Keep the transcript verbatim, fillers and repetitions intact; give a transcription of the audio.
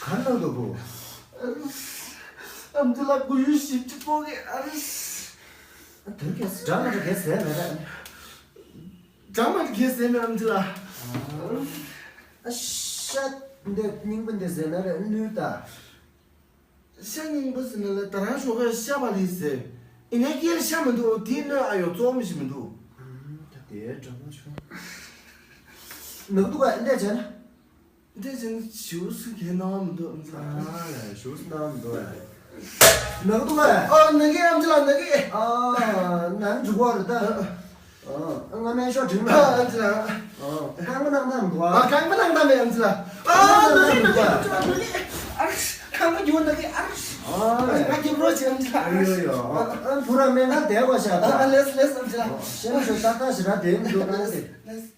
ག་ནང་དུ་བུ། ཨམ་ཅི་ལགས་གུ་ཡུ་ཞིབ་ཅིག་པོ་གི་ཨ་རིས། དོན་གྱི་འདྲ་མ་འདྲ་གས་ཟེར་མེད་ར། འདྲ་མ་འདྲ་གས་ཟེར་མེད་ཨམ་ཅི་ལགས། ཨ་ཤ་འདི་སྙིང་པོ་འདི་ཟེར་ན་ར་ནུས་ད། ཤ་སྙིང་པོ་ཟེར་ན་ལ་ད་རང་ཞོགས་ཀས་ཤ་བ་ལི་ཟེར། ཡིན་ནའི་སྐྱེལ་ཤ་མི་འདུག་དེའི་སྣོད་ཨ་ཡོ་གཙོ་བོ་མི་ཞིག་མི་འདུག་ད་དེ་འདྲ་མ་བྱུང་། ནག་འདུག་ག་འདི་བྱས་ན། འདི་བྱས་ན་ཞིའུ་སུ་གའི་སྣང་བ་མི་འདུག་ཨམ་ཅི་ལགས། ཞིའུ་སུ་སྣང་བ་མི་འདུག་ཨ། ནག་འདུག་ག་ཨ་ནག་གི་ཨམ་ཅི་ལགས་ནག་གི་ཨ་ནང་འཇུག་པ་རེད་ད། ཨ་ང་མེ་ཤོག་དྲིན་མ། ཨམ་ཅི་ལགས། ཨ་རྐང་པ་ནང་ད་མི་འདུག་ཨ། ཨ་རྐང་པ་ནང་ད་མེད་ཨམ་ཅི་ལགས། ཨ་ནག་གི་ནག་གི་ཨམ་ཅི་ལགས་ནག་གི་ཨ་རེ། རྐང་པ་རྒྱུག་ནག་གི་ཨ་རེ། ཨ་ང་རྒྱབ་རོགས་བྱེད་ཨམ་ཅི་ལགས། ཨ་ཡོ་ཡོ། ཨ་ཕུ་ར་མེ་ང་བསྡད་པ་ཤ་ད། ཨ་ལེས་ལེས་ཨམ་ཅི་ལགས། ཤེས་མ་ཤོད་ཏག་ཏག་ཞེ་དྲག་བསྡད་མི་འདུག་ཨ་ལེས་ལེས།